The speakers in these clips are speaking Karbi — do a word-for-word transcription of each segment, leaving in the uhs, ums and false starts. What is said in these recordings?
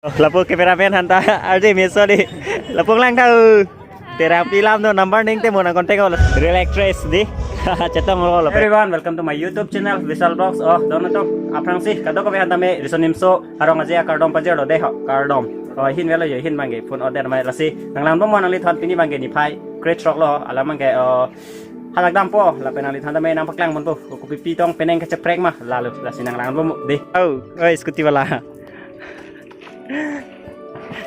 Lapu cameraman aphan ta arje meso di. Lapu lang tau. Terapi lam do number ning te mo nang contact lo. Real actress di. Chetong lo lapu. Everyone, welcome to my YouTube channel, Vishal Vlogs. Oh, don atum aphrangsi kadokave aphan tame Riso Nimso arong aje akardom pajirlo dei ho, kardom. Oh, hin velo jo, hin bangke phone order mai lasi. Nang langbom mo nangliphan pini bangke niphai kre-throk lo, alam bangke, oh, hadak dampo, lapen nangliphan tame nangpaklang ponpo. Kopi pi tong penang kacheprek ma, lalo, lasi nang langbom mo dei. Oh, oi, scooty wala.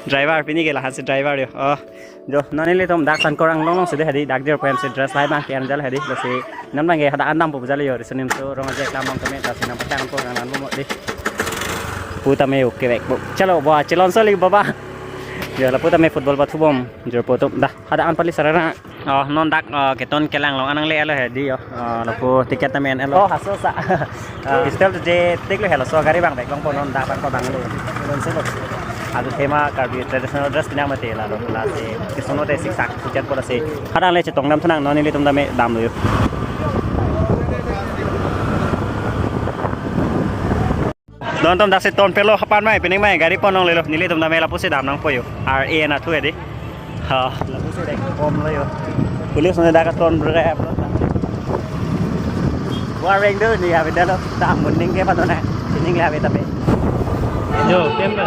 Driver pini ke lahan si driver jo. Oh, jo, non nelitum dak Sankor Anglong along si dei hedi, dak dir pen si dress lahai bang ke anjal hedi, lasi non bangke hadak an dampo pujalo jo, Riso Nimso arong aje aklam bang tame, lasi nangpaklang ponpo, nang langbom mo dei. Pu tame oke vek bo. Chalo, bo, chelon soli baba. Jo, lapu tame football pathu bom, jo, pu atum dah, hadak an pali sarara. Oh, non dak, oh, keton kelang along anang le alo hedi jo. Oh, lapu ticket tame en alo. Oh, haso sa. Ah, hostel tu je tik lo helo, so gari bang bek bang po, non dak bang po bang lo. Non se lo. Adu thema Karbi traditional dress pinang mati lalo, lasi kesono te siksak hujan po lasi. Hadak le chetong dam thanang, non nelitum tame damlo jo. Don atum daksi ton pelo hapan mai, pining mai, gari pon longlelo, nelitum tame lapusi dam nangpo jo. R A na thu edi. Ha, lapusi dek bomlo jo. Police ne dak ton bre aplo. Warning do ni abi dalo, dam muning ke pato na. Sining le abi tapi. Jo, camera.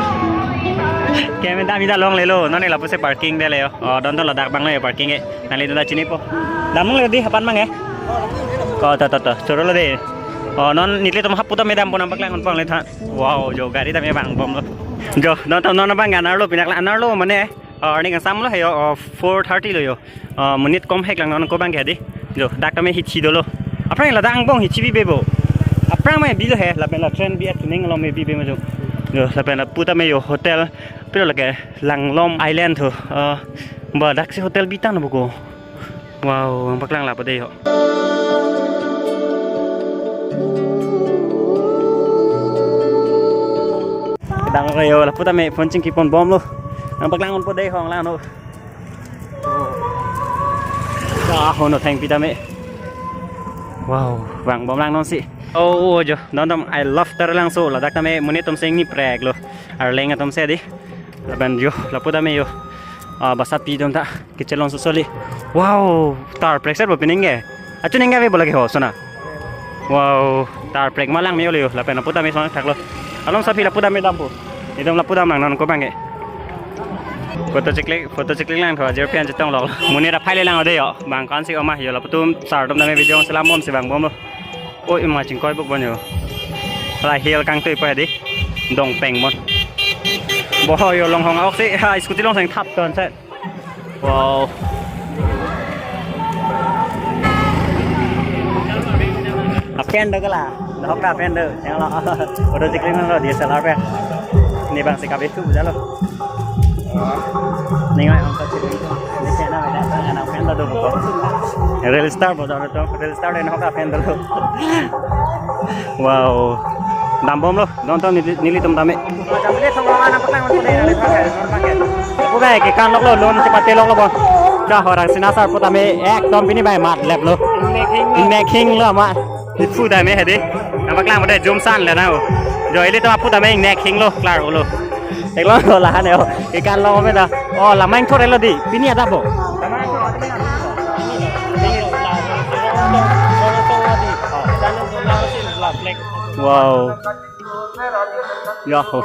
Camera dam ida longlelo, non lapusi parking dele jo. Oh, don atum ladak bang le parking ke. Nanglitum ta chinipo. Dam longle di hapan mang eh. Oh, to, to, to. Choro lo dei. Oh, non nelitum hapu tame dampo, nangpaklang ponpo nangliphan. Wow, jo, gari tame vangbomlo. Jo, don atum non bang anar lo, pinak la anar lo mane. Oh, arni kangsam lo he jo, oh, four thirty lo jo. Oh, monit kom hek lang non ko bang ke di. Jo, dak tame hithi dolo. Aphrang ladak angbong hithi bibe bo. Aphrang me bilo he, lapen la train bi atuning lo me bibe ma jo. Jo, lapen lapu tame jo hotel. Pilo lake Langlom Island thu. Oh, ba daksi hotel bitang na buko. Wow, nangpaklang lapu dei ho. Dang kayo lapu tame phone chingki ponbomlo. Nangpaklang ponpo dei ho, nang lang no. Ah, ho no thengpi tame. Wow, vangbom lang non si. Oh, oh, jo, don atum, I love Taralangso, ladak tame monit atum si ingni preklo. Arleng atum si di. Lapen jo, lapu tame jo. Ah, basa pi atum ta. Kechelon sosoli. Wow, tarprek set bo pining ke. Achu ning ke ave bo lake ho, sona. Wow, tarprek ma lang me ole jo. Lapen lapu tame sona thaklo. Along sapi lapu tame dampo. Itum lapu dam lang non ko bang ke. Photo cheklik, photo cheklik lang tho, ajir pen chetong lo. Monit aphai le lang ode jo. Bang kan si oma jo, lapu atum sar atum tame video selam bomsi vangbomlo. Oi, ima chingkoi buk bon jo. Hala hill kangtui po di. Dong peng bon. Bo jo longhong aoksi, ha, scooty along seng thap ton se. Wow. Apen do kala. Lahok ta apen do. Yang lo. Photo cheklik lo D S L R pen. Ni bang si kabe tu jalo. Ning mai ong kachiri. Ni chena beda anak pen do ko. Real star bo do to. Real star den hok apen do. Wow. Dambomlo. Don atum neli, nelitum tame. Oke, kekan lok lo, lun chepate lok lo bo. Dah orang Sinasar pu tame ekdom pini bai mat lep lo. Ingnek hing lo ma. Ipu tame hedi. Nangpaklang pu de jumsan le na o. Jo ilitum apu tame ingnek hing lo, klar lo. Eklong lo lahan e o. Ikan lo me da. Oh, lamang thor lo di. Pini ada bo. Wow. Yaho.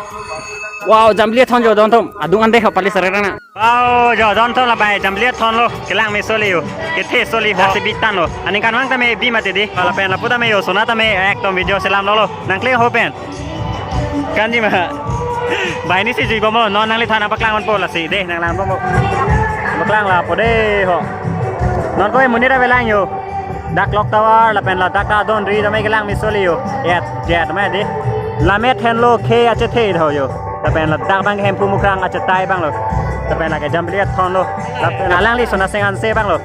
Wow, jambili thon jo don atum. Adung ande ho pali sarera na. Wow, jo don atum la bai jambili thon lo. Kelang me soli jo. Kethe soli ho si bitan lo. Aningkan vang tame bi mati di. Lapen lapu tame jo sona tame ekdom video selam lo lo. Nangkle ho pen. Kanji ma. Bai ni si jui bomlo. Non nangliphan nangpaklang ponpo lasi de, nang lang bomlo. Paklang lapu de ho. Non ko monit ave lang jo. Dak Clock Tower, lapen ladak ta don ri tame kelang me soli jo. Yet, yet tame di. Lammet henlo ke achethe tho jo. Lapen ladak bang Hemphu Mukrang achetai bang lo. Lapen lake jambili thon lo. Lapen alangli sona seng anse bang lo.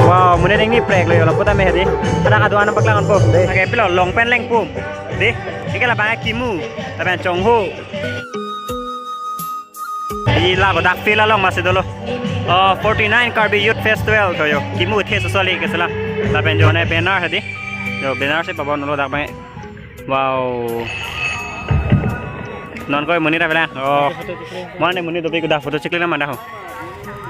Wow, monit ingni prek lo jo, lapu tame hedi. Ada kadu anam paklang ponpo. Lake pilo long pen lengpum. Di, ike la bang kimu, lapen chongho. Di la bodak pila long masi dolo. Oh, forty-nine Karbi Youth Festival tho yo. Kimu the sosoli ke sela. Lapen jo ne banner hedi. Jo banner si pabon lo dak bang. Wow. Non koi monit avelang. Oh. Mane monit dopi kuda photo cheklik lang manda ho.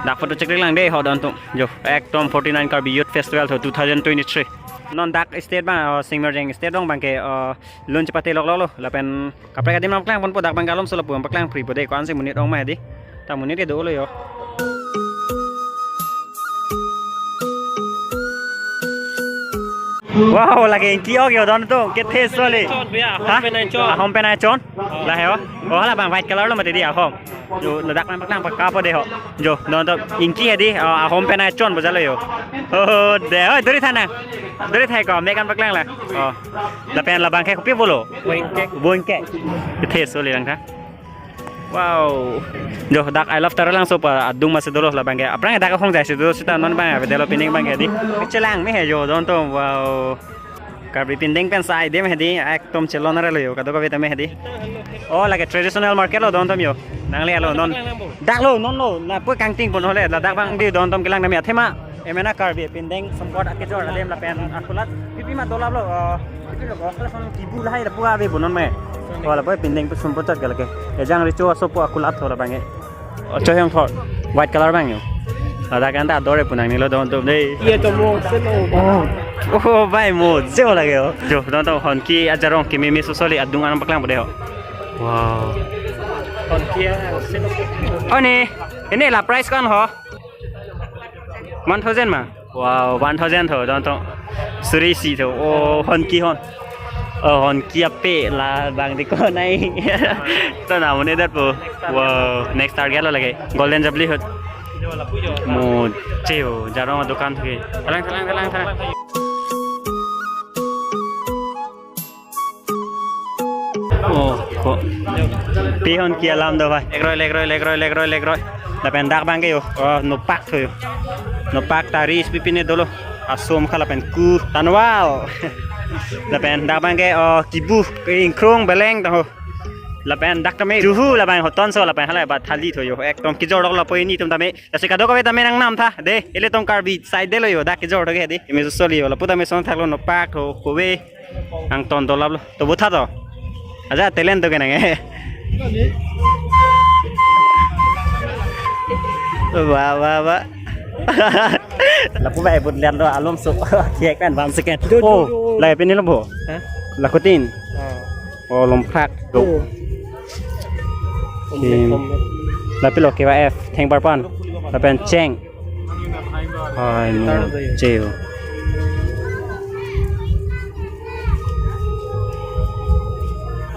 Dak photo cheklik lang de ho don tum. Jo, ekdom forty-nine Karbi Youth Festival tho two thousand twenty-three. Non dak stage bang, oh, Singmirjeng stage dong bang ke, oh, lun chepate lok lo lo. Lapen kaprek adim nangpaklang ponpo dak bang ke alomso lapu nangpaklang pri po de ko-ansi monit ong ma hedi. Ta monit ke dolo yo. Wow, lake ingki ok yo don tum, kethe soli. Chon, bhaiya, ahom, ha? Pen ai chon. Ahom pen ai chon. Oh. Lahei ho. Oh, hala bang white color lo mati di ahom. Jo, ladak nangpaklang paka po de ho. Jo, don tum ingki hedi, oh, ahom pen ai chon bojalo yo. Oh, de, oi, dori thana. Dori thai ko, mek nangpaklang la. Oh. Lapen labang ke kopi bolo. Boing kek. Boing kek. Kethe soli lang tha. Wow. Jo, dak I love Taralangso pa adung masi dolo labang ke. Aphrang dak ahong jai si dolo seta non bang ave dolo pining bang ke di. Chelang me he jo don tum, wow. Karbi pindeng pen sai dem hedi, ekdom chelon ra lo yo, kadokave tame hedi. Oh, lake traditional market lo don tum yo. Nangli alo non. Dak lo, non lo, lapu kangting pon hole, ladak bang di don tum kelang tame athema. Emena Karbi pindeng sempot akejor adem lapen akulat. Pipi ma dolap lo, oh, pipi lo, oh, kelas on kibu lahai lapu ave bonon me. Oh, lapu pindeng pu sempot chat galake. Ejang richo asopo akulat tho labang e. Oh, choyong thor. White color bang yo. Ladak kan ta ador e pu nangnelo don tum de. Iya to mo, se mo. Oh. Oh, bhai mo, je lake yo. Jo, don tum honki ajarong kimi mi sosoli adung nangpaklang po de ho. Wow. Honki a, se mo. Oh ne, ini la price ko-an ho? One thousand ma? Wow, one thousand tho, don tum. Suri si tho. Oh, honki hon. Oh, honki ape labang di ko nai. To na mone dat po. Wow, next target lo lake. Golden Jubilee hot. Mo cheo, jarong dukan tho ke. Thalang, thalang, thalang, thalang. Oh, ko. Pi honki alam do bhai. Lekroi, lekroi, lekroi, lekroi, lekroi. Lapen dak bang ke yo. Oh, nopak tho yo. Nopak tari ispipi ne dolo. Asom khala pen ku tanwal. Lapen dak bang ke, oh, kibu, ingkrung, beleng tho. Lapen dak tame juhu labang hoton so lapen halai ba thali tho yo. Ekdom kejor dok lapu ini tum tame. Lasi kadokave tame nangnam tha. De, ilitum Karbi side de lo yo. Dak kejor dok ke de. Kimi sosoli yo. Lapu tame son thak lo nopak tho kove. Angton dolap lo. To butha to. Aja talent to kenang e. Wah, wah, wah. Lapu bai but lian do alomso. Kiek kan bam second. Jo, jo, oh, jo. Lai pini lo bo. Hah? Lakutin. Ah. Oh, lomphak. Oh. Kim. Lapi lo K Y F, thengparpan. Lapen cheng. Hai mo cheo.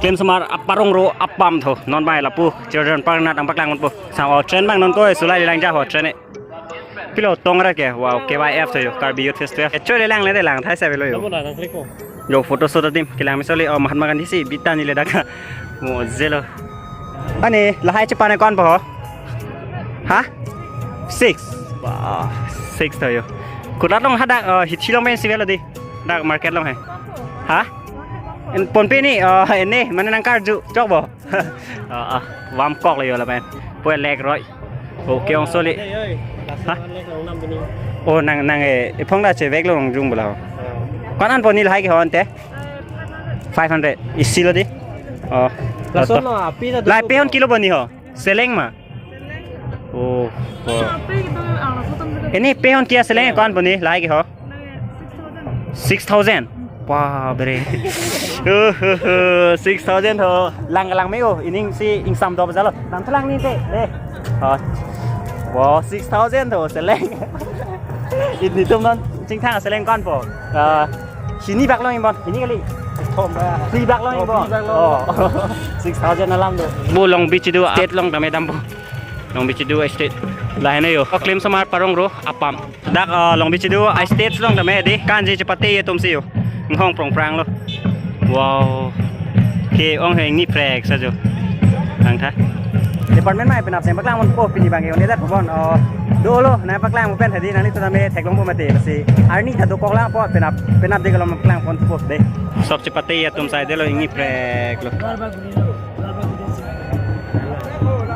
Klemsomar aparong ro apam tho. Non bai lapu children park nat nangpaklang ponpo. Sang o train bang non ko sulai lang ja ho train e. Pilo tong ra ke, wow, K Y F tho yo, Karbi Youth Festival. Kecho le lang le de lang thai sa velo yo. Kamu na nang klik ko. Yo photo shoot adim, kelang mi soli, oh, Mahatma Gandhi si bita ni le daka. Mo jelo. Ani, lahai chepan ko-an po ho? Ha? Six. Wow, six tho yo. Kulat long hadak, oh, hithi long pen si velo di. Dak market long hai. Ha? En ponpe ni, oh, ene, mane nangkarju, chok bo. Ah, ah, vam kok le yo lapen. Pue lekroi. Okay, ong soli. Hah? Oh, nang, nang, eh, iphong da chevek lo nang jung bola ho. Ko-an an po ni lahai ke ho ante? Five hundred. Isi lo di. Oh. Lason lo, api na. Lahai pe hon kilo po ni ho? Seleng ma? Oh, oh. Ini pe hon kia seleng ko-an po ni lahai ke ho? Six thousand. Wah, bre. Uh, uh, uh, six thousand ho. Lang lang me oh, ining si ingsam do jalo. Nang tulang ni te. Eh. Oh. Wow, six thousand ho seleng. Ini tum non chingthang seleng ko-an po. Ah, hini bak long ingbon. Hini kali. Thom ba. Hini bak long ingbon. Oh, hini bak long. Oh. Six thousand alam do. Bo Long Beach do, state long tame dampo. Long Beach do state. Lahai ne yo. Klemsomar aparong ro apam. Dak, ah, Long Beach do, ah, stage long tame di, kanji chepate ye tum si yo. Nghong prong prang lo. Wow. Ke ong heng ni prek sa jo. Nang tha. Department mai penap sem paklang ponpo pini bang ke, only that pon. Oh, dolo, nangpaklang pen tadi, nangli tu tame theklong po mati, pasi. Arni tha dokok lang po, penap, penap de kalau paklang ponpo de. Sob chepate ye tum sai de lo, ini prek lo.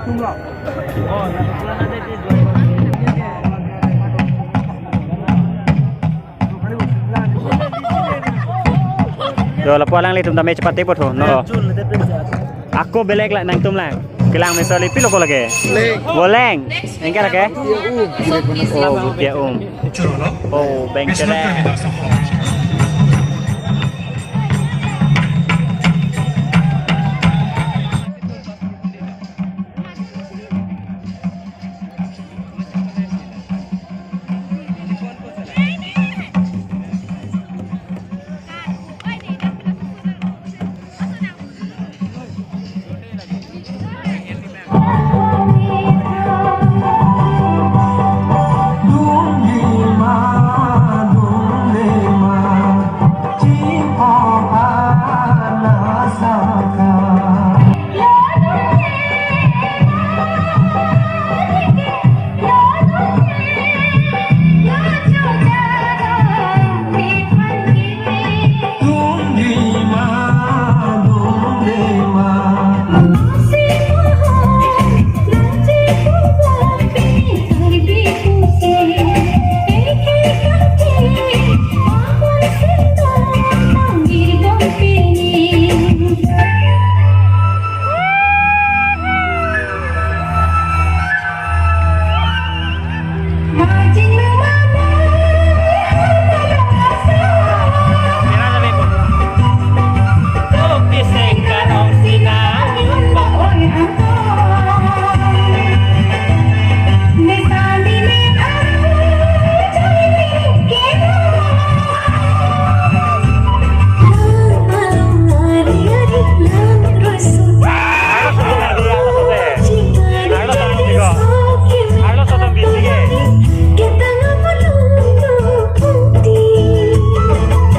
Tumlo. Oh, na pula na de de. Jo lapu alanglitum tame chepate po tho, no? Ako belek la nangtum lang. Kelang mesoli pilo ko lake? Leng. Boleng. Engke lake? Bupia um. Oh, bupia um. Oh, bengchere.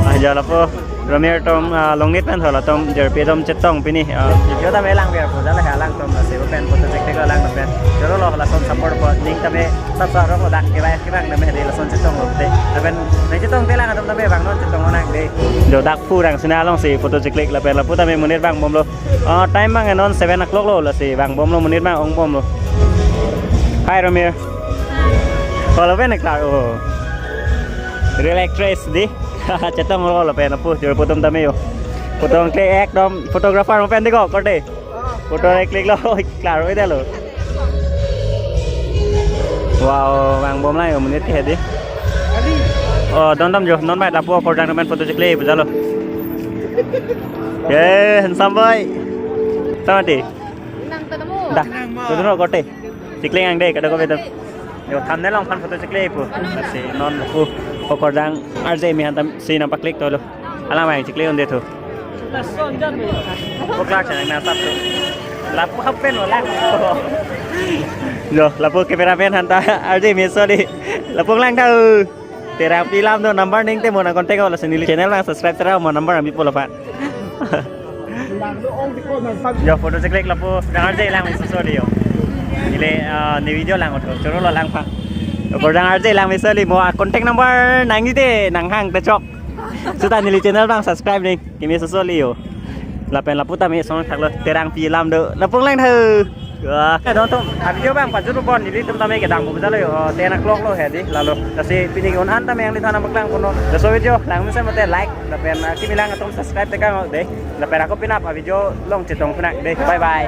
Ah, jo lapu Romir atum, ah, Longnit pen tho latum jirpi atum chetong pini, ah, video tame lang biar pu jala alangtum lasi pen photo check check lang pen. Joro lo lason support po ning tame sat sa rong lo dak kevang kevang tame hedi lason chetong lo te. Lapen nang chetong te lang atum tame vangnon chetong nang de. Jo dak phu rang sina alongsi photo check check lapen lapu tame monit vangbomlo. Ah, time abang non seven o'clock lo lasi vangbomlo monit abang ongbomlo. Hi Romir. Kalau pen klaro. Real actress di. Chetonglo lapen apu jor pu atum tame jo. Photo kle ekdom photographer mo pen di ko korte. Photo klik lo, klaro ida lo. Wow, vangbom lang yo monit ke di. Oh, don dam jo, non bai lapu akorjang pen photo check le, bujalo. Ye, handsome boy. Sama di. Nang tatamu. Dah, tuh dulu korte. Check le ang de, kada ko betul. Jo, thumbnail along phan photo check le pu. Lasi non pu akorjang R J me han tame si nangpaklik tolo. Alang abang check le unde tho. Lason jan me. Ko klak sana na sap tho. Lapu happen wala. Jo, lapu cameraman han ta R J me soli. Lapu lang tha. Terang pi alam do number ning te mo nang contact lo lasi neli channel nang subscribe tera mo number ami pulo pa. Jo photo check le lapu dang R J lang soli jo. Neli, ah, ne video lang otho choro lo lang pa. Ko dang R J lang me soli mo, ah, contact number nang ni te nang hang te chok. Seta neli channel abang subscribe ning. Kimi sosoli jo. Lapen lapu tame song thaklo terang pi alam do. Lapu lang tha. Wah, eh, don atum, ah, video abang pajut bon nelitum tame kedam bujalo jo. Oh, ten o'clock lo hedi lalo. Lasi pini un-an tame nanglitum aphan nangpaklang ponlo. Laso video lang mesen mate like. Lapen, ah, kimi lang atum subscribe tekang de. Lapen ako penap, ah, video along chetong phenak de. Bye bye.